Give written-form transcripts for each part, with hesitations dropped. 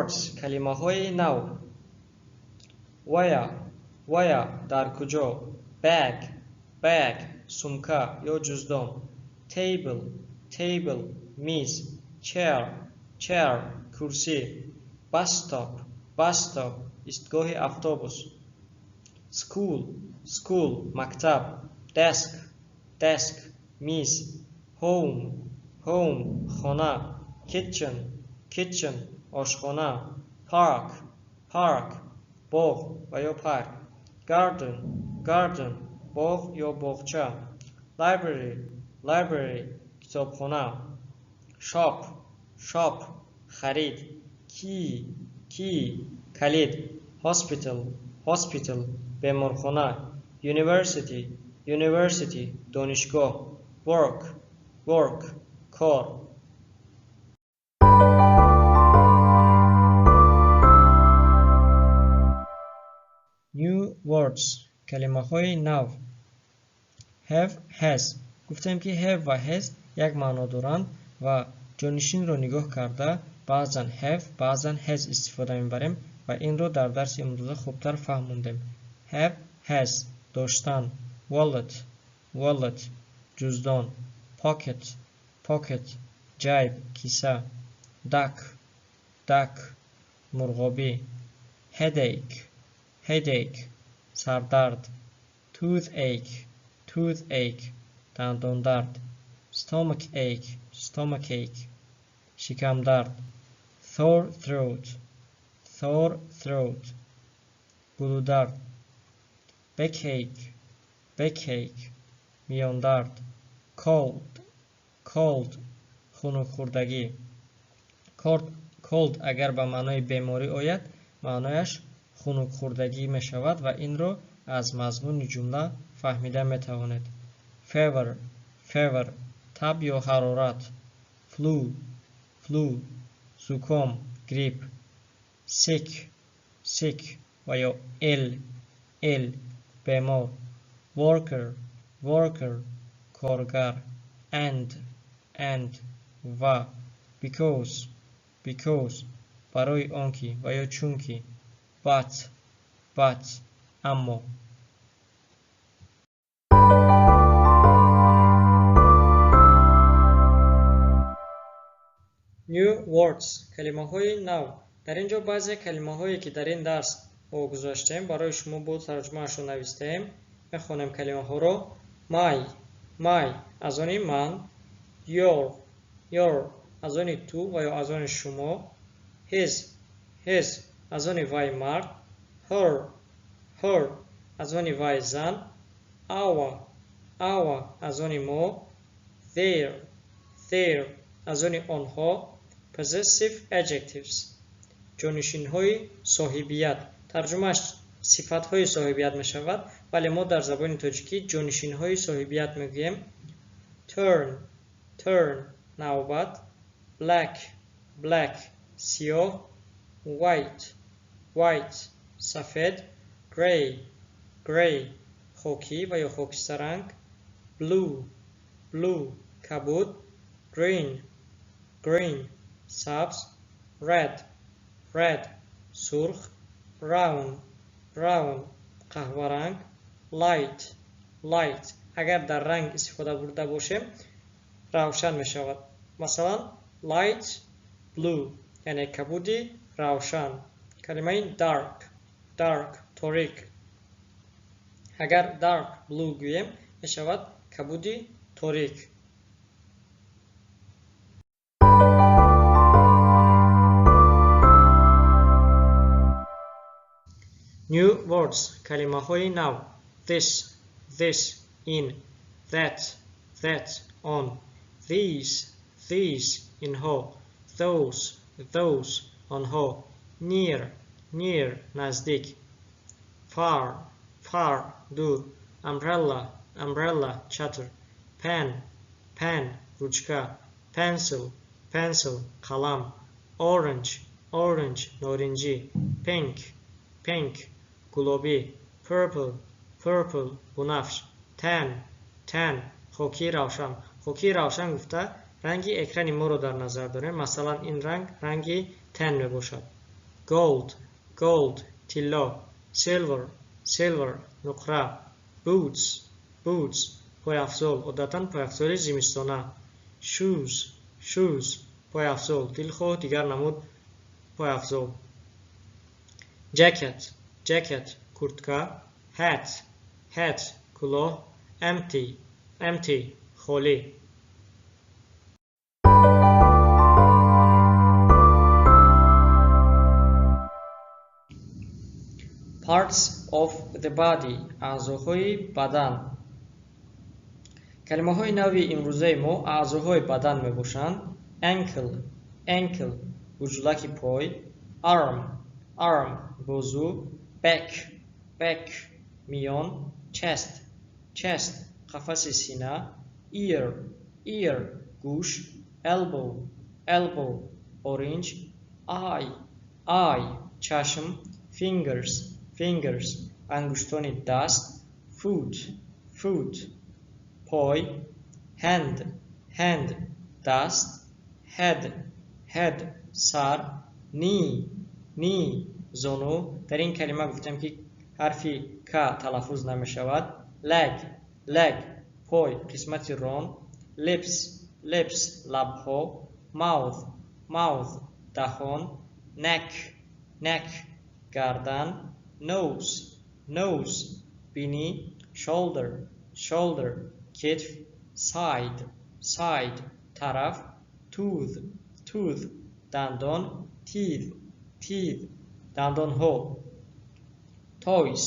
Words, калимаҳои нав. Where, where, дар куҷо. Bag, bag, сумка ё ҷуздон. Table, table, миз. Chair, chair, курсӣ. Bus stop, bus stop, истгоҳи автобус. School, school, мактаб. Desk, desk, миз. Home, home, хона. Kitchen, kitchen, ошхона. Park, park, боғ ва ё парк. Garden, garden, боғ ё боғча. Library, library, китобхона. Shop, shop, харид. Key, key, калид. Hospital, hospital, беморхона. University, university, донишгоҳ. Work, work, кор. New words, калимаҳои нав. Have, has. Гуфтем, ки have ва has як маъно доранд ва ҷонишинро нигоҳ карда баъзан have, баъзан has истифода мебарем ва инро дар дарси имрӯза хубтар фаҳмондем. Have, has, доштан. Wallet, wallet, ҷуздон. Pocket, pocket, ҷайб, киса. Duck, duck, мурғобӣ. Headache, headache, сардард. Toothache, toothache, дандондард. Stomachache, stomachache, шикамдард. Sore throat, sore throat, гулудард. Backache, backache, миёндард. Cold, cold, хунукхӯрдагӣ. Cold агар ба маънои беморӣ ояд, маънояш хунукхӯрдагӣ мешавад ва инро аз мазмуни ҷумла фаҳмида метавонед. Fever, fever, таб ё ҳарорат. Flu, flu, зуком, грипп. Sick, sick ва ё ill, ill, бемор. Worker, worker, коргар. And, and, ва. Because, because, барои он ки ва ё чунки. But, but, аммо. New words, калимаҳои нав. Дар ин ҷо баъзе калимаҳое, ки дар ин дарс мо гузаштем, барои шумо бо тарҷумаашон навистаем. Мехонем калимаҳоро. My, my, аз они ман. Your, your, аз они ту ва ё аз они шумо. His, his, аз они вай мард. Her, her, аз они вай зан. Our, our, аз они мо. Their, their, аз они онҳо. Possessive adjectives, ҷонишинҳои соҳибият. Тарҷумааш сифатҳои соҳибият мешавад, вале мо дар забони тоҷикӣ ҷонишинҳои соҳибият мегӯем. Turn, turn, навбат. Black, black, сиёҳ. White, white, сафед. Grey, grey, хокӣ ва ё хокистаранг. Blue, blue, кабуд. Green, green, сабз. Red, red, сурх. Brown, brown, қаҳваранг. Light, light, агар дар ранг истифода бурда бошем, равшан мешавад. Масалан, light blue, яъне кабуди равшан. Калимаи dark, dark, торик. Агар dark blue гӯем, мешавад кабуди торик. New words, калимаҳои нав. This, this, ин. That, that, он. These, these, инҳо. Those, those, онҳо. Near, near, наздик. Far, far, дур. Umbrella, umbrella, чатр. Pen, pen, ручка. Pencil, pencil, қалам. Orange, orange, норинҷӣ. Pink, pink, гулобӣ. Purple, purple, бунафш. Tan, tan, хокии равшан. Хокии равшан гуфта ранги экрани моро дар назар дорем. Масалан, ин ранг ранги tan мебошад. Gold, gold, тилло. Silver, silver, нуқра. Boots, boots, пойафзол, одатан пойафзоли зимистона. Shoes, shoes, пойафзол, дилхоҳ дигар намуд пойафзол. Jacket, jacket, куртка. Hat, hat, кулоҳ. Empty, empty, холӣ. Parts of the body, аъзоҳои бадан. Калимаҳои нави имрӯзаи мо аъзоҳои бадан мебошанд. Ankle, ankle, вуҷулаки пой. Arm, arm, бозу. Back, back, миён. Chest, chest, қафаси сина. Ear, ear, гӯш. Elbow, elbow, оринҷ. Eye, eye, чашм. Fingers, fingers, ангуштони даст. Foot, foot, пой. Hand, hand, даст. Head, head, сар. Knee, knee, зону. Дар ин калима гуфтем, ки ҳарфи к талаффуз намешавад. Leg, leg, пой, қисмати рон. Lips, lips, лабҳо. Mouth, mouth, даҳон. Neck, neck, гардан. Nose, nose, бинӣ. Shoulder, shoulder, китф. Side, side, тараф. Tooth, tooth, дандон. Teeth, teeth, дандонҳо. Toes,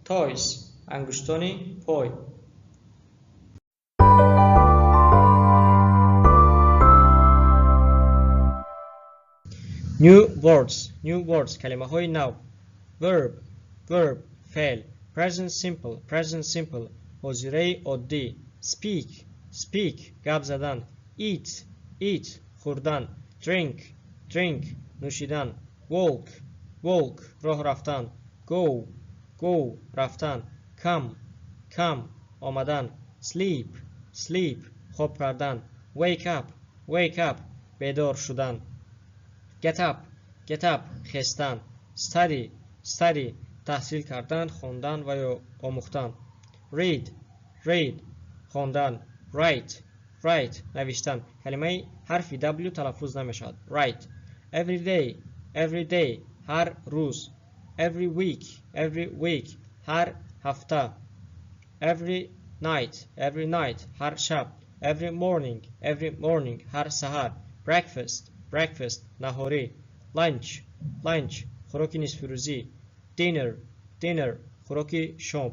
toes, ангуштони пой. New words, new words, калимаҳои нав. Verb, verb, феъл. Present simple, present simple, ҳозираи оддӣ. Speak, speak, гап задан. Eat, eat, хӯрдан. Drink, drink, нӯшидан. Walk, walk, роҳ рафтан. Go, go, рафтан. Come, come, омадан. Sleep, sleep, хоб кардан. Wake up, wake up, бедор шудан. Get up, get up, хестан. Study, study, таҳсил кардан, хондан ва ё омӯхтан. Read, read, хондан. Write, write, навиштан. Калимаи ҳарфи w талаффуз намешавад. Write. Every day, every day, ҳар рӯз. Every week, every week, ҳар ҳафта. Every night, every night, ҳар шаб. Every morning, every morning, ҳар саҳар. Breakfast, breakfast, наҳорӣ. Lunch, lunch, хӯроки нисфирӯзӣ. Dinner, dinner, хӯроки шом.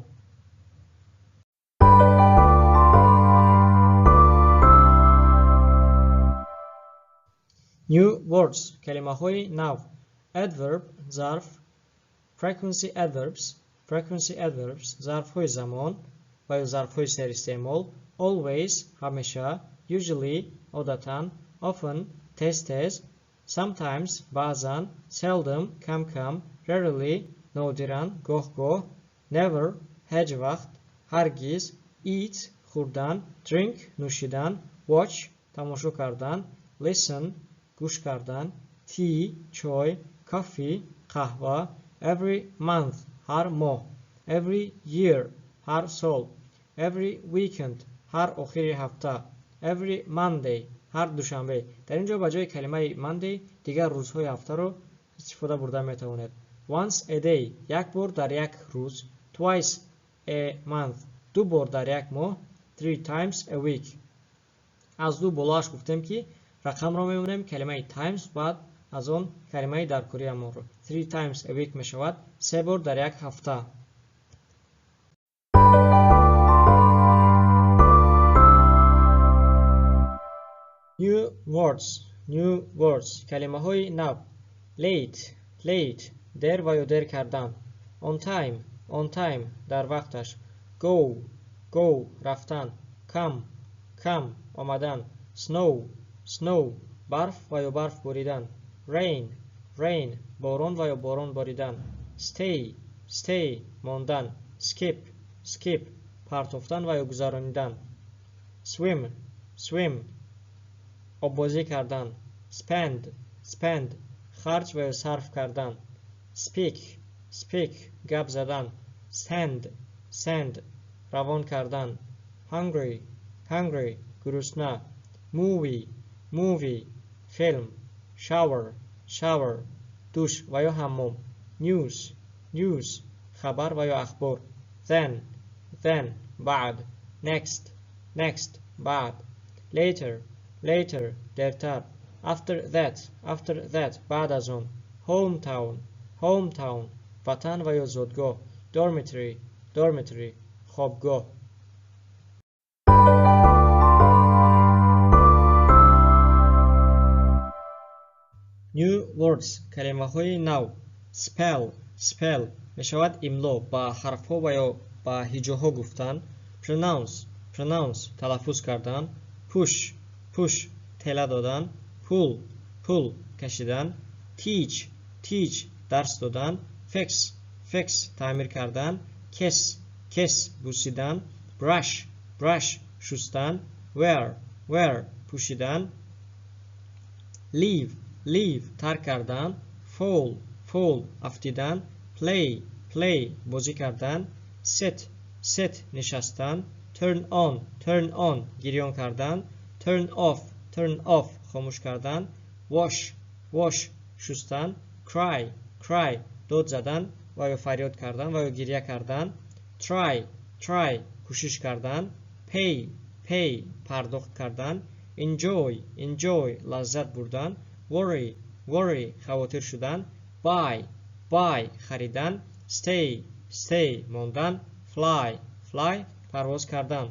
New words, калимаҳои нав. Adverb, зарф. Frequency adverbs, frequency adverbs, зарфҳои замон ва ё зарфҳои серистеъмол. Always, ҳамеша. Usually, одатан. Often, тез тез. Sometimes, баъзан. Seldom, кам кам. Rarely, нодиран, гоҳ гоҳ. Never, ҳеҷ вақт, ҳаргиз. Eat, хӯрдан. Drink, нӯшидан. Watch, тамошо кардан. Listen, гӯш кардан. Tea, чой. Coffee, қаҳва. Every month, ҳар моҳ. Every year, ҳар сол. Every weekend, ҳар охири ҳафта. Every Monday, ҳар душанбе. Дар ин ҷо ба ҷои калимаи Monday дигар рӯзҳои ҳафтаро истифода бурда метавонед. Once a day, як бор дар як рӯз. Twice a month, ду бор дар як моҳ. Three times a week. Аз ду болоаш гуфтем, ки рақамро мемонем, калимаи times, баъд аз он калимаи даркориамонро. Three times a week мешавад се бор дар як ҳафта. New words, new words, калимаҳои нав. Late, late, дер ва ё дер кардан. On time, on time, дар вақташ. Go, go, рафтан. Come, come, омадан. Snow, snow, барф ва ё барф боридан. Rain, rain, борон ва ё борон боридан. Stay, stay, мондан. Skip, skip, партофтан ва ё гузаронидан. Swim, swim, оббозӣ кардан. Spend, spend, харҷ ва ё сарф кардан. Speak, speak, гап задан. Send, send, равон кардан. Hungry, hungry, гурусна. Movie, movie, филм. Shower, shower, душ ва ё ҳаммом. News, news, хабар ва ё ахбор. Then, then, баъд. Next, next, баъд. Later, later, дертар. After that, after that, баъд аз он. Hometown, hometown, ватан ва ё зодгоҳ. Dormitory, dormitory, хобгоҳ. New words, калимаҳои нав. Spell, spell мешавад имло, ба ҳарфҳо ва ё ба ҳиҷоҳо гуфтан. Pronounce, pronounce, талаффуз кардан. Push, push, тела додан. Pull, pull, кашидан. Teach, teach, дарс додан. Fix, fix, таъмир кардан. Kiss, kiss, бусидан. Brush, brush, шустан. Wear, wear, пӯшидан. Leave, leave, тарк кардан. Fall, fall, афтидан. Play, play, бозӣ кардан. Sit, sit, нишастан. Turn on, turn on, гирён кардан. Turn off, turn off, хомӯш кардан. Wash, wash, шустан. Cry, cry, дод задан ва ё фарёд кардан ва ё гиря кардан. Try, try, кӯшиш кардан. Pay, pay, пардохт кардан. Enjoy, enjoy, лаззат бурдан. Worry, worry, хавотир шудан. Buy, buy, харидан. Stay, stay, мондан. Fly, fly, парвоз кардан.